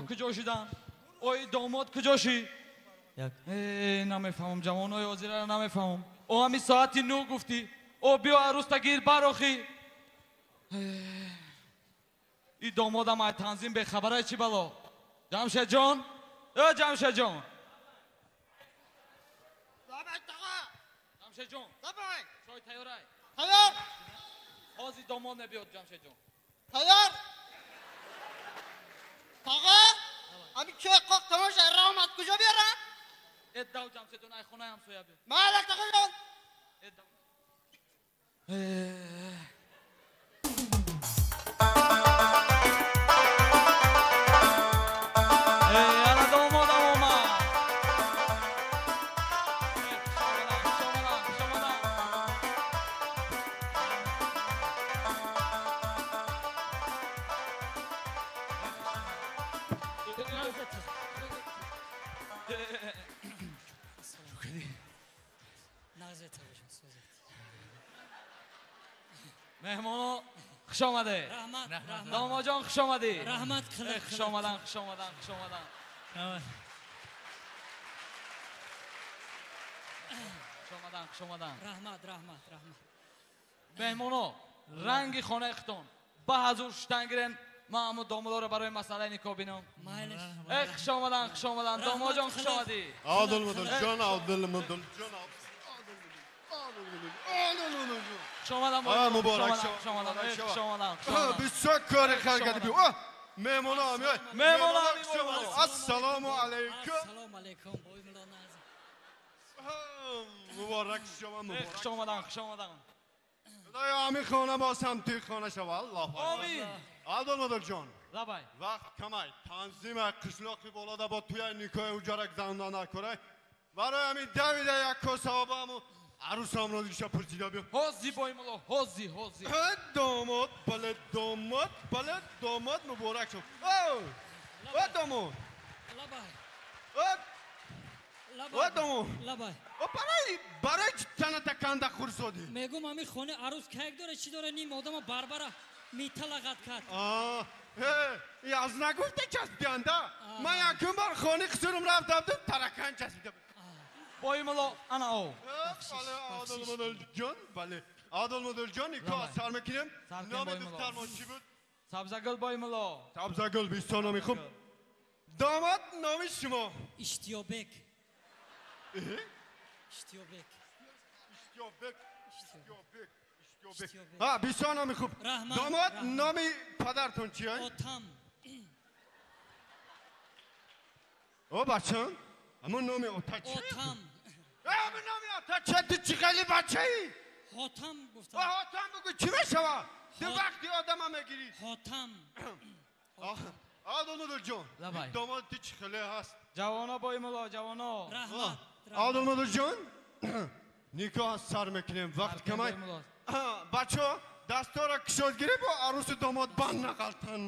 куҷо шудан? Ой домод куҷо шид? Намефаҳмам, ҷавонои ҳозираро намефаҳмам. О ҳами соати 9 гуфтӣ. О биё арӯста гир барохӣ. И домодам ай танзим бехабарай чӣ бало? Ҷамшедҷон? Э Ҷамшедҷон! Ҷамшедҷон! Чой тайёрай? Тайёр! Ҳозир домод мебиёд Ҷамшедҷон. Тайёр! Тағо! Ами чой қоқ тамом шуд, раҳмат куҷо биёрам? Э дав Ҷамшедҷон, ай хонаи ҳамсоя биё. Майла тағоҷон. Э дав. Ана домодам омад. Хуш омадан, хуш омадан, хуш омадан. Меҳмоно хуш омадед. Раҳмат, раҳмат. Домодҷон хуш омадӣ. Раҳмат қилib. Хуш омадан, хуш омадан, хуш омадан. Хуш омадан, хуш омадан. Раҳмат, раҳмат, раҳмат. Меҳмоно, ранги хонаи худтон ба ҳазур шудан гирен. Ман ҳамун домодоро барои масъалаи никоҳ бинам. Майлиш. Хуш омадан, хуш омадан. Домодҷон хуш омадӣ. Адилмадил ҷон, Адилмадил ҷон. Хуш омадан, муборак хуш омадан, хуш омадан, хуш омадан. Бисёр кори хайр кардӣ. Меҳмоно меояд. Меҳмоно. Ассалому алайкум. Ассалому алайкум. Бой мулло назар. Муборак шумо, муборак. Хуш омадан, хуш омадан. Худоё ҳамин хона боз ҳам туи хона шава. Аллоҳу акбар. Омин. Адилмадил ҷон. Лабай. Вақт камай. Танзим қишлоқи болода бо туя никоҳи уҷара гузаронда накорай. Барои ҳамин давида як коса обаму арӯсамро диша пурсида биё. Ҳозир бой мулло, ҳозир, ҳозир. Домод, бале домод, бале домод муборак шуд. О, домод. Лабай. О, домод. Лабай. О, барои чӣ таната канда хурсодӣ? Мегум ҳамин хонаи арӯс кайк дора, чӣ дора, ним одама барбара миталағат кард. Аз нагуфта часпиданда. Ман якум бор хонаи қисурум рафтам, таракан часпида. Бой мулло, ана о. Бале, Адилмадил ҷон, бале. Адилмадил ҷон, никоҳ сар мекунем. Номи духтармон чӣ буд? Сабзагул бой мулло. Сабзагул, бисёр номи хуб. Домод, номи шумо? Иштиёбек. Иштиёбек. Иштиёбек, Иштиёбек, Иштиёбек. Ҳа, бисёр номи хуб. Домод, номи падартон чӣ? Отам. О, бачам, аммо номи ота чӣ? Отам. Аммо номи ота чӣ? Ту чӣ хеле бачаӣ? Хотам гуфтам. Хотам бигӯ чӣ мешавад? Ту вақти одама мегирӣ. Хотам. Адилмадил ҷон, домод ту чӣ хеле ҳаст? Ҷавоно бой мулло, ҷавоно. Раҳмат. Адилмадил ҷон, никоҳ сар мекунем, вақт камай. Бачо, дастора кушод гирӣ бо арӯсу домод банд нағалтан.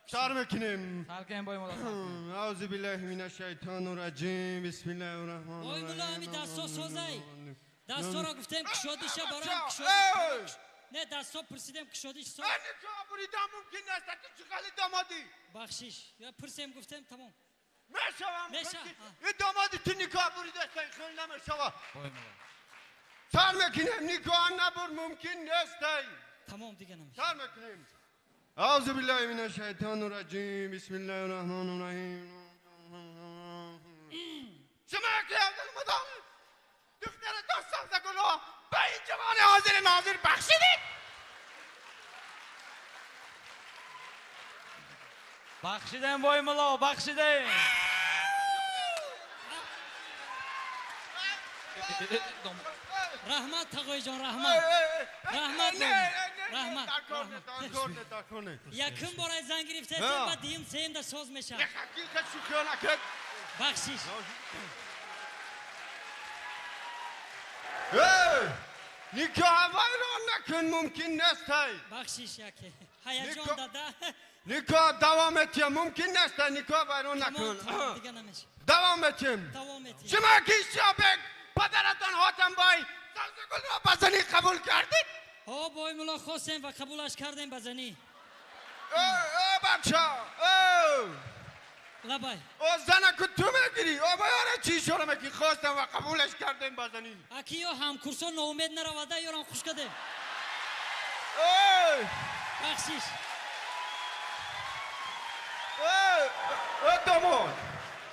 Сар мекунем. Сар кунем бой мулло. Аузу биллаҳи минаш шайтони раҷим. Бисмиллаҳи раҳмони Бой мулло, ҳами дасто созай. Дастора гуфтем кушодиша барам кушодиш. Не, дасто пурсидем кушодиш соз. Никоҳ буридан мумкин нест, ту чӣ хеле домодӣ? Бахшиш. Я пурсем гуфтем тамом. Мешавам. Меша. Ин домоди ту никоҳ буридаст, хеле намешава. Бой мулло. Сар мекунем, никоҳ набур мумкин нест. Тамом дига намешава. Сар мекунем. Аузу биллаҳи минаш шайтони раҷим. Бисмиллаҳи раҳмони раҳим. Шумо ки Абдулмадон духтари то Сабзагулро ба ин ҷавони ҳозири нозир бахшидед? Бахшидем бой мулло, бахшидем. Раҳмат тағоиҷон, раҳмат. Раҳмат. Раҳмат. Якум бор ай занг гирифтаед, ба дуюм сеюм да соз мешавад. Бахшиш. Никоҳ вайрон накун, мумкин нест. Бахшиш яке. Ҳаяҷон дада. Никоҳ давом метиҳем, мумкин нест, никоҳ вайрон накун. Давом метиҳем. Шумо ки Иштиёбек падаратон Ҳотамбой Сабзагулро ба занӣ қабул кардед? Ҳо, бой мулло, хостем ва қабулаш кардем ба занӣ. Э, бача, Лабай. О занаку ту мегирӣ, о ба ёра чӣ ишора мекунӣ? Хостам ва қабулаш кардем ба занӣ. Аки ё ҳамкурсо ноумед наравада, ёрам хуш кардем. Эй! Бахшиш. Эй, э домод!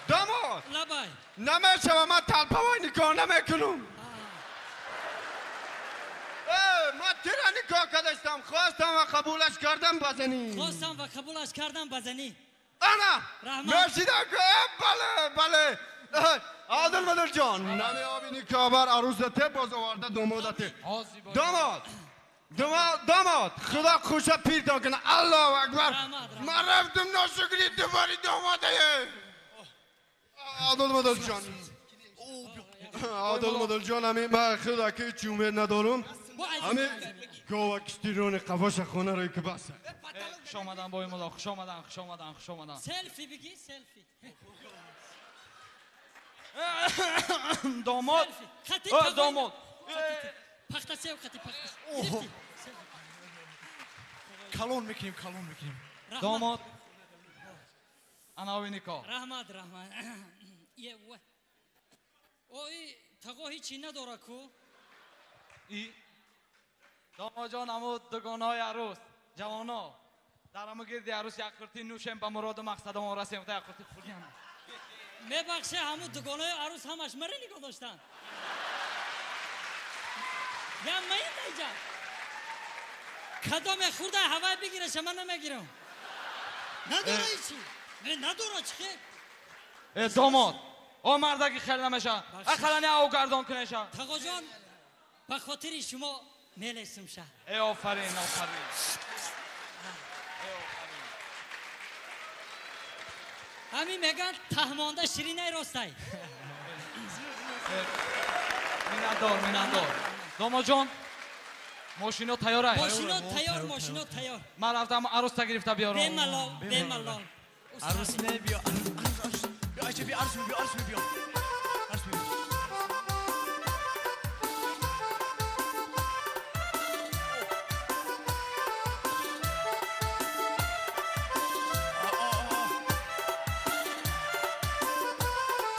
Домод! Лабай. Намешава, ман талпавой никоҳ намекунам. Э, ман тира никоҳ кардастам, хостам ва қабулаш кардам ба занӣ. Хостам ва қабулаш кардам ба занӣ. Ана! Раҳмат. Ношида бале, бале. Одил Мадил ҷон, нами оби никоҳ бар арӯсате боз оварда домодате. Домод! Домод, худо хуша пиртон кунад. Аллоҳу акбар. Раҳмат, раҳмат. Ман рафтам ношукри дубори домодае. Одил Мадил ҷон. Одил Мадил ҷон, ҳамин ман худо ки ҳеҷ умед надорам. Ҳамин гова киштирони қафоша хонаро ки баса. Хуш омадан бой мулло, хуш омадан, хуш омадан, хуш омадан. Селфи бигӣ, селфи. Домод. Селфи. Қати О, домод. Пахта сев, қати пахта. Гирифтӣ? Селфи. Калон мекунем, калон мекунем. Раҳмат. Домод. Ана оби никоҳ. Раҳмат, раҳмат. Е, ва. Ой, тағо ҳичи надора ку? И домодҷон, ҳаму дугонаҳои арӯс, ҷавоно, дар ҳаму гирди арӯс як қуртӣ нӯшем, ба муроду мақсадамон расем, як қуртӣ хӯрдем. Мебахше, ҳаму дугонаи арӯс ҳамаш маре нигоҳ доштанд. Я маин даиҷа. Кадоме хурда ҳавай бигираша, ман намегирам. Надора ҳичи. Не, надора чӣ хел? Э, домод, о мардаки хел намеша, ақаллан ав гардон кунеша. Тағоҷон, ба хотири шумо мелесим ша. Э, офарин, офарин. Ҳамин мегӯянд таҳмонда ширинай ростай. Миннатдор, миннатдор. Домодҷон, мошино тайёрай? Мошино тайёр, мошино тайёр. Ман рафтам арӯста гирифта биёрам. Бемалол, бемалол. Арӯс не, биё, арӯс, арӯс, арӯс. Биё, Айча, биё, арӯс биё, арӯс биё. Арӯс биё.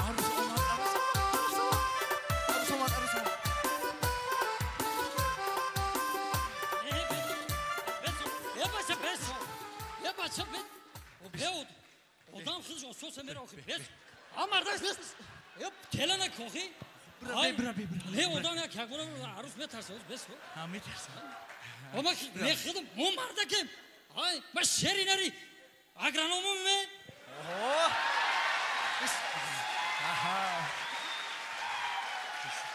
Арӯс омад, арӯс, арӯс омад. Арӯс омад, арӯс омад. Э, бача, бес. Э, бача, бес. О, беуд. Одам худаш ососа мера охи, бес. А мардаш бес. Э, келана кохи. Бира, бира, бира. Не, одам як ягона арӯс метарса, бес. Ҳа, метарсам. О, ма ме худам, мо мардакем. Ай, ма шери нари. Агрономум ме.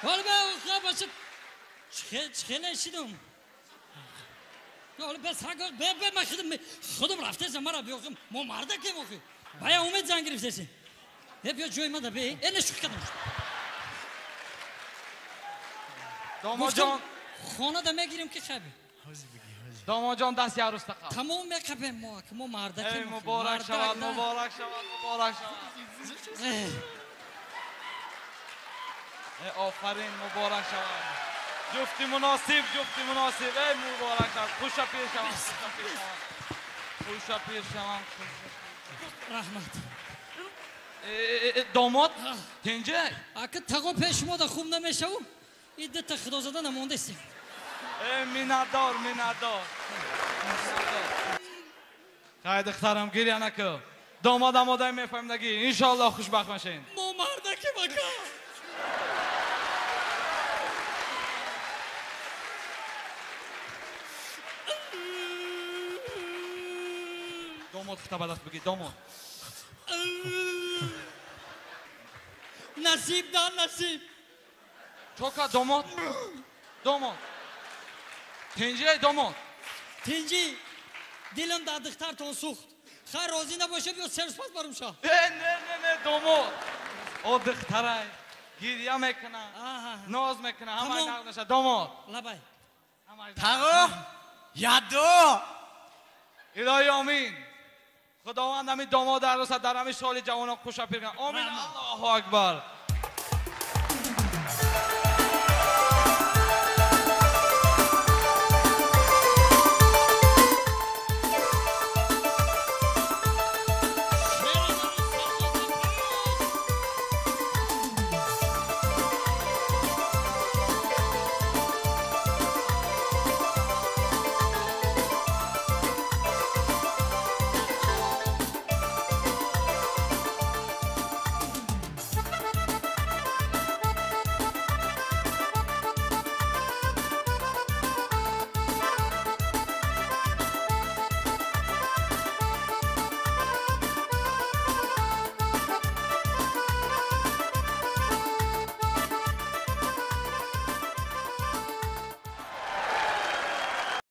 Вали ма ха бача чихеле шидум. Ҳоли бес ҳаго бе бе ма худам рафтесам мара биёхим мо мардакем охи. Бая умед занг гирифтеси. Э, биё ҷои мада бе. Э, не шӯхӣ кардам. Домодҷон, Хонада мегирем ки хаби. Ҳозир бигӣ, ҳозир. Домодҷон, дасти арӯста қаб. Тамом меқапем мо, ки мо мардакем. Эй, охи. муборак Мардак, шавад, на. Муборак шавад, муборак шавад. Э, Э, офарин, муборак шавад. Ҷуфти муносиб, ҷуфти муносиб. Эй, муборак шавад. Хуша пир шаванд, хуша пир шаванд. Хуша пир шаванд. Раҳмат. Э, э, э, домод, тинҷай? Аки тағо пеш шумо да хуб намешаву. И дата худозада намондестем. Э, миннатдор, миннатдор. Миннатдор. Хай, духтарам, гиря накун. Домод омодаи мефаҳмидагӣ. Иншоаллоҳ хушбахт мешин. Мо мардакем ака. Домод, хута ба даст бигир, домод. Насиб да насиб. Чока, домод? Домод. Тинҷай, домод? Тинҷӣ дилам дар духтартон сӯхт. Хайр, розӣ набоша, биё серспас барум ша. Э, не, не, не, домод. О духтарай гиря мекуна, Аҳа. ноз мекуна, ҳамаи Тамом. нағз меша, домод. Лабай. Ҳамаи нағз. Тағо, ядо. Илоҳи омин. Худованд ҳамин домод арӯса дар ҳамин соли ҷавонон хуша пир кунад. Омин. Раҳмат. Аллоҳу акбар.